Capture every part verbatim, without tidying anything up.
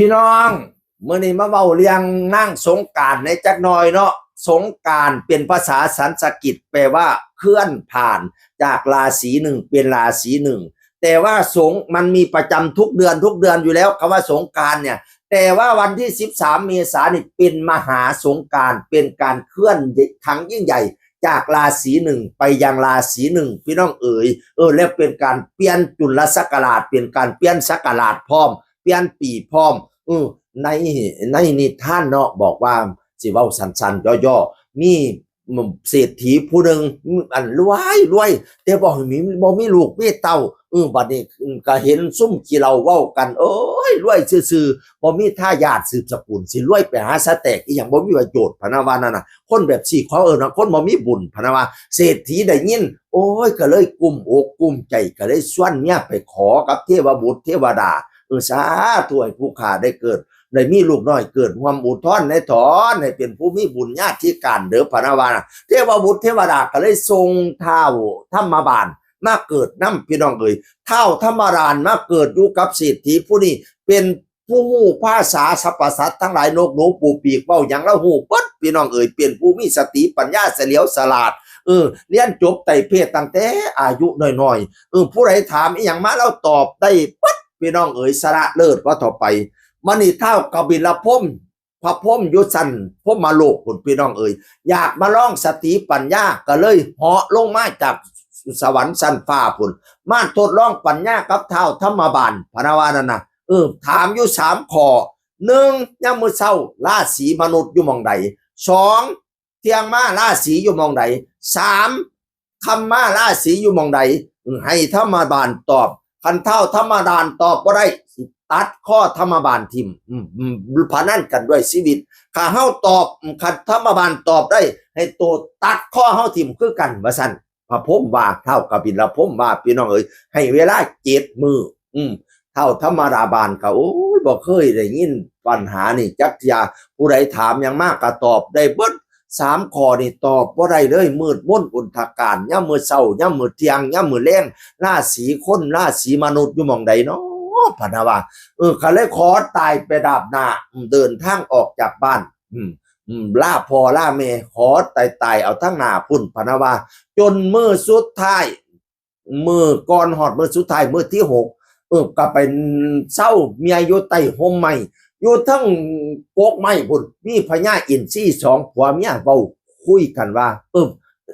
พี่น้อง มื้อนี้มาเว้าเรื่องนางสงกรานต์แหน่จักหน่อยเนาะ สงกรานต์เป็นภาษาสันสกฤต แปลว่าเคลื่อนผ่านจากราศีหนึ่งเป็นราศีหนึ่ง แต่ว่าสงมันมีประจำทุกเดือนทุกเดือนอยู่แล้ว คำว่าสงกรานต์เนี่ย แต่ว่าวันที่สิบสามเมษานี่เป็นมหาสงกรานต์ เป็นการเคลื่อนครั้งยิ่งใหญ่ จากราศีหนึ่งไปยังราศีหนึ่ง พี่น้องเอ๋ย เออ แล้วเป็นการเปลี่ยนจุลศักราช เป็นการเปลี่ยนศักราชพร้อม เปลี่ยนปีพร้อม เออ ใน ในนิทานเนาะ บอกว่า สิเว้าสั้นๆ ย่อๆ มีเศรษฐีผู้หนึ่ง อันรวยรวย แต่บ่มี บ่มีลูกมีเต้า เออ บัดนี้ อืม ก็เห็นซุมขี้เหล้าเว้ากัน โอ้ย รวยซื่อๆ บ่มีทายาทสืบสกุล สิรวยไปหาสะแตกอีหยัง บ่มีประโยชน์ พะนะว่านั่นน่ะ คนแบบซี้เขาเอิ้นว่าคนบ่มีบุญ พะนะว่า เศรษฐีได้ยิน โอ้ย ก็เลยกุ้มอกกุ้มใจ ก็เลยชวนเมียไปขอกับเทวบุตรเทวดา เออ สาธุ ให้ผู้ข้าได้เกิด ได้มีลูกน้อยเกิดร่วมอุทธรณ์ในถอน ให้เป็นผู้มีบุญญาธิการเด้อ พะนะว่าน่ะ เทวบุตรเทวดาก็เลยส่งท้าวธรรมบาลมาเกิดนำ พี่น้องเอ๋ย ท้าวธรรมบาลมาเกิดอยู่กับเศรษฐีผู้นี้ เป็นผู้ฮู้ภาษาสรรพสัตว์ทั้งหลาย นกหนูปูปีกเว้าหยังลาวฮู้เบิด พี่น้องเอ๋ย เป็นผู้มีสติปัญญาเฉลียวฉลาด เออ เรียนจบไตรเพศตั้งแต่อายุน้อยๆ เออ ผู้ใดถามอีหยังมาลาวตอบได้เบิด พี่น้องเอ๋ย ชนะเลิศว่าต่อไป บัดนี้ท้าวกบิลพรหม พระพรหมอยู่ชั้นพรหมโลกพุ้น พี่น้องเอ๋ย อยากมาลองสติปัญญา ก็เลยเหาะลงมาจากสวรรค์ชั้นฟ้าพุ้น มาทดลองปัญญากับท้าวธรรมบาล พะนะว่านั่นน่ะ เออ ถามอยู่สามข้อ หนึ่ง ยามมื้อเช้า ราศีมนุษย์อยู่หม่องใด สอง เที่ยงมาราศีอยู่หม่องใด สาม ค่ำมาราศีอยู่หม่องใด ให้ธรรมบาลตอบ คันท้าวธรรมบาลตอบบ่ได้ สิตัดคอธรรมบาลทิ่ม อืม อืม พนันกันด้วยชีวิต ถ้าเฮาตอบ คันธรรมบาลตอบได้ ให้โตตัดคอเฮาทิ่มคือกัน ว่าซั่น พระพรหมว่า ท้าวกบิลพรหมว่า พี่น้องเอ๋ย ให้เวลาเจ็ดมื้อ อืม ท้าวธรรมบาลก็ โอ้ย บ่เคยได้ยินปัญหานี่จักเทื่อ ผู้ใดถามหยังมาก็ตอบได้เบิด สามข้อนี่ตอบบ่ได้เลย มืดมนอนทการ ยามมื้อเช้า ยามมื้อเที่ยง ยามมื้อแลง ราศีคน ราศีมนุษย์อยู่หม่องใดน้อ พะนะว่า เออ ก็เลยขอตายไปดาบหน้า อืม เดินทางออกจากบ้าน อืม อืม ลาพ่อลาแม่ ขอตายตายเอาทางหน้าพุ้น พะนะว่า จนมื้อสุดท้าย มื้อก่อนฮอดมื้อสุดท้าย มื้อที่หก เออ ก็ไปเซาเมียอยู่ใต้ฮ่มไม้ อยู่เทิงกกไม้พุ้น มีพญาอินทรีสองผัวเมียเว้าคุยกันว่า เออ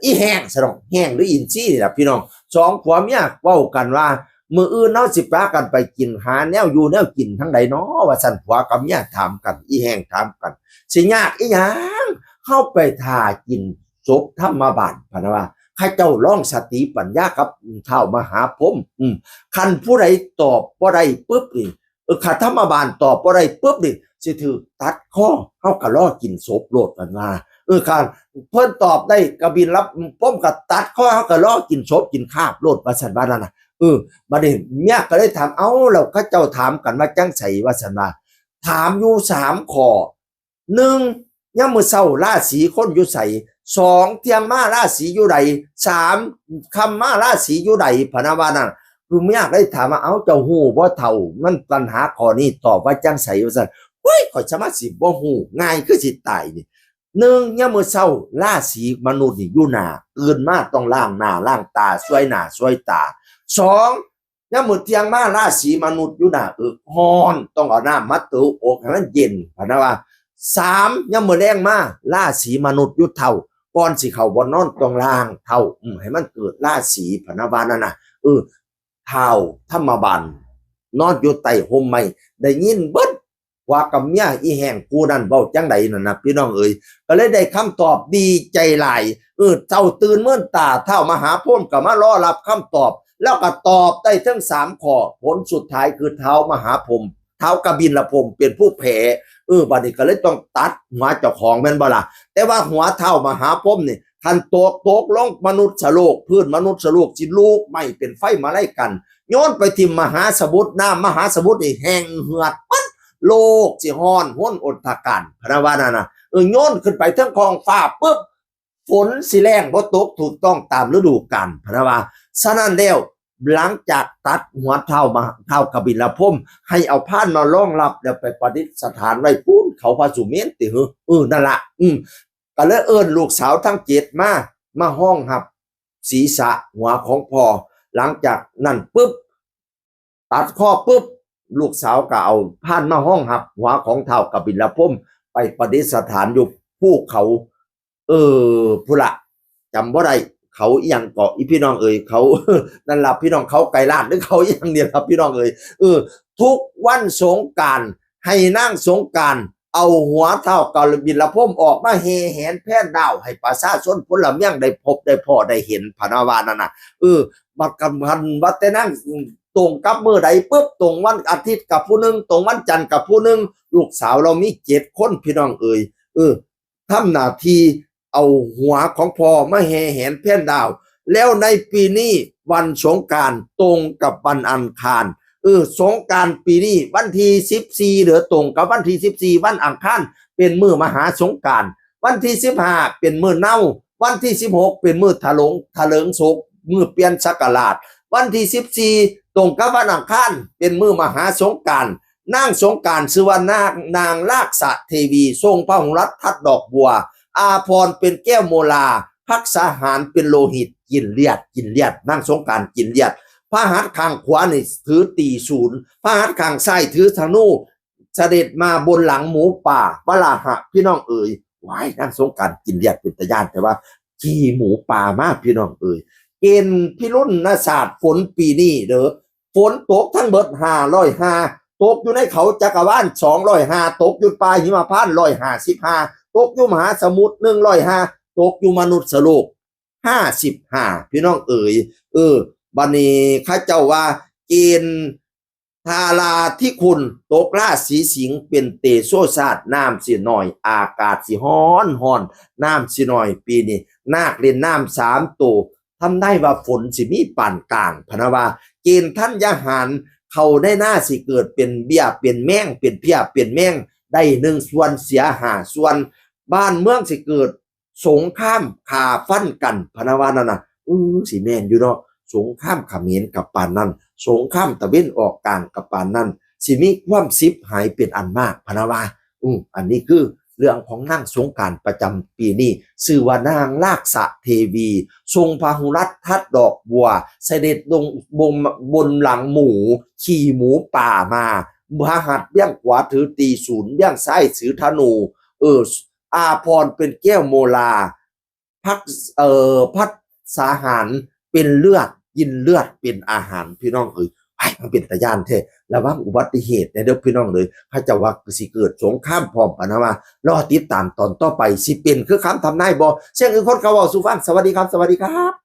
อีแฮงซะดอก แฮงหรืออินทรีนี่ล่ะพี่น้อง สองผัวเมียเว้ากันว่า มื้ออื่นเฮาสิพากันไปกิน หาแนวอยู่แนวกินทางใดน้อ ว่าซั่น ผัวกับเมียถามกัน อีแฮงถามกัน สิยากอีหยัง เฮาไปท่ากินศพธรรมบาล พะนะว่า เขาเจ้าลองสติปัญญากับท้าวมหาพรหม อืม คันผู้ใดตอบบ่ได้ปึ๊บนี่ เออ คันธรรมบาลตอบบ่ได้ปึ๊บนี่ สิถืกตัดคอ เฮาก็รอกินศพโลด พะนะว่า เออ คันเพิ่นตอบได้ กบิลพรหมก็ตัดคอ เฮาก็รอกินศพกินคาบโลด ว่าซั่นว่านั่นน่ะ เออ บัดนี้เมียก็เลยถาม เอ้า แล้วเขาเจ้าถามกันว่าจั่งใส ว่าซั่นว่า ถามอยู่สามข้อ หนึ่ง ยามมื้อเช้าราศีคนอยู่ไส สอง เที่ยงมาราศีอยู่ใด สาม ค่ำมาราศีอยู่ใด พะนะว่านั่น คือเมียก็เลยถามว่า เอ้า เจ้าฮู้บ่เฒ่า มันปัญหาข้อนี้ตอบว่าจั่งใส ว่าซั่น เฮ้ย ข้อยสามารถสิบ่ฮู้ ง่ายคือสิตายนี่ หนึ่ง ยามมื้อเช้า ราศีมนุษย์นี่อยู่หน้า ตื่นมาต้องล้างหน้าล้างตา ซวยหน้าซวยตา สอง ยามมื้อเที่ยงมา ราศีมนุษย์อยู่หน้า เอิกฮ้อน ต้องเอาน้ำมาเติมอกให้มันเย็น พะนะว่า สาม ยามมื้อแลงมา ราศีมนุษย์อยู่เท้า ก่อนสิเข้าบ่อนนอนต้องล้างเท้า อืม ให้มันเกิดราศี พะนะว่านั่นน่ะ เออ ท้าวธรรมบาล นอนอยู่ใต้ฮ่มไม้ ได้ยินเบิด ผัวกับเมียอีแฮงคู่นั้นเว้าจั่งใดนั่นน่ะ พี่น้องเอ๋ย ก็เลยได้คำตอบดีใจหลาย เออ เช้าตื่นมื่นตา ท้าวมหาพรหมก็มารอรับคำตอบ แล้วก็ตอบได้ทั้งสามข้อ ผลสุดท้ายคือท้าวมหาพรหม ท้าวกบิลพรหมเป็นผู้แพ้ เออ บัดนี้ก็เลยต้องตัดหัวเจ้าของแม่นบ่ล่ะ แต่ว่าหัวท้าวมหาพรหมนี่ คันตก ตกลงมนุษย์โลก พื้นมนุษย์โลกสิลุกไหม้เป็นไฟมาลัยกัน โยนไปทิ่มมหาสมุทร น้ำมหาสมุทรนี่แห้งเหือดปั๊ด โลกสิฮ้อนฮนอนทการ พะนะว่านั่นน่ะ เออ โยนขึ้นไปเทิงท้องฟ้าปึ๊บ ฝนสิแล้งบ่ตกถูกต้องตามฤดูกาล พะนะว่า ฉะนั้นแล้ว หลังจากตัดหัวท้าวมาท้าวกบิลพรหมให้เอาพานมารองรับแล้วไปประดิษฐานไว้ปูนเขาพระสุเมรุติหือ เออ นั่นละ อืม ก็เลยเอิ้นลูกสาวทั้งเจ็ดมา มาห้องหับศีรษะหัวของพ่อ หลังจากนั้นปุ๊บ ตัดคอปุ๊บ ลูกสาวก็เอาพานมาห้องหับหัวของท้าวกบิลพรหมไปประดิษฐานอยู่ภูเขา เออ พุนละ จำบ่ได้ เขาอีหยังเกาะอีพี่น้องเอ๋ย เขา นั่นล่ะพี่น้อง เขาไกรลาดหรือเขาอีหยังเนี่ยล่ะพี่น้องเอ๋ย เออ ทุกวันสงกรานต์ให้นางสงกรานต์เอาหัวท้าวกบิลพรหมออกมาแห่แหนแพนดาวให้ประชาชนพลเมืองได้พบได้พ้อได้เห็น พะนะว่านั่นน่ะ เออ บัดกำพันว่าแต่นางตรงกับมื้อใดปุ๊บ ตรงวันอาทิตย์กับผู้หนึ่ง ตรงวันจันทร์กับผู้หนึ่ง ลูกสาวเรามีเจ็ดคนพี่น้องเอ๋ย เออ ทำหน้าที่เอาหัวของพ่อมาแห่แหนแพนดาว แล้วในปีนี้วันสงกรานต์ตรงกับวันอังคาร เออ สงกรานต์ปีนี้วันที่สิบสี่ เหลือตรงกับวันที่สิบสี่ วันอังคาร เป็นมื้อมหาสงกรานต์ วันที่สิบห้า เป็นมื้อเนา วันที่สิบหก เป็นมื้อถลงถลิงศก มื้อเปลี่ยนศักราช วันที่สิบสี่ ตรงกับวันอังคาร เป็นมื้อมหาสงกรานต์ นางสงกรานต์ชื่อว่านาง นางราชเทวี ทรงพหุรัตน์ทัดดอกบัว อาภรณ์เป็นแก้วโมลา ภักษาหารเป็นโลหิต กินเลือด กินเลือด นางสงกรานต์กินเลือด พระหัตถ์ข้างขวานี่ถือตรีศูล พระหัตถ์ข้างซ้ายถือธนู เสด็จมาบนหลังหมูป่าวราหะ พี่น้องเอ๋ย ว้าย นางสงกรานต์กินเลือดเป็นตาย้าน แต่ว่าขี่หมูป่ามาพี่น้องเอ๋ย เกณฑ์พิรุณศาสตร์ฝนปีนี้เด้อ ฝนตกทั้งเบิดห้าร้อยห้า ตกอยู่ในเขาจักรวาลสองร้อยห้า ตกอยู่ป่าหิมพานต์ร้อยห้าสิบห้า ตกอยู่มหาสมุทรหนึ่งร้อยห้า ตกอยู่มนุษย์โลกห้าสิบห้า พี่น้องเอ๋ย เออ บัดนี้เขาเจ้าว่าเกณฑ์ ธาราธิคุณ ตกราศีสิงห์เป็นเตโชธาตุ น้ำสิน้อย อากาศสิฮ้อนฮ้อน น้ำสิน้อย ปีนี้ นาคเล่นน้ำสามโต ทำนายว่าฝนสิมีปานกลาง พะนะว่า เกณฑ์ธัญญาหาร เข้าในนาสิเกิดเป็นเบี้ยเป็นแมง เป็นเพี้ยเป็นแมง ได้หนึ่งส่วนเสียห้าส่วน บ้านเมืองสิเกิดสงครามฆ่าฟันกัน พะนะว่านั่นน่ะ เออ สิแม่นอยู่เนาะ สงครามเขมรกับปานนั้น สงครามตะเวนออกกลางกับปานนั้น สิมีความสิบหายเป็นอันมาก พะนะว่า อืม อันนี้คือเรื่องของนางสงกรานต์ประจำปีนี้ ชื่อว่านางราชเทวี ทรงพหุรัตน์ทัดดอกบัว เสด็จลงบน บนหลังหมู ขี่หมูป่ามา พระหัตถ์เบื้องขวาถือตรีศูล เบื้องซ้ายถือธนู เออ อาภรณ์เป็นแก้วโมลา ภัก เอ่อ ภักษาหารเป็นเลือด กินเลือดเป็นอาหาร พี่น้องเอ๋ย ไอ้ย มันเป็นตาย้านแท้ ระวังอุบัติเหตุแหน่เด้อพี่น้องเอ๋ย เขาเจ้าว่าสิเกิดสงครามพร้อม พะนะว่า รอติดตามตอนต่อไป สิเป็นคือคำทำนายบ่ เสียงอื่นคนเขาเว้าสู่ฟัง สวัสดีครับ สวัสดีครับ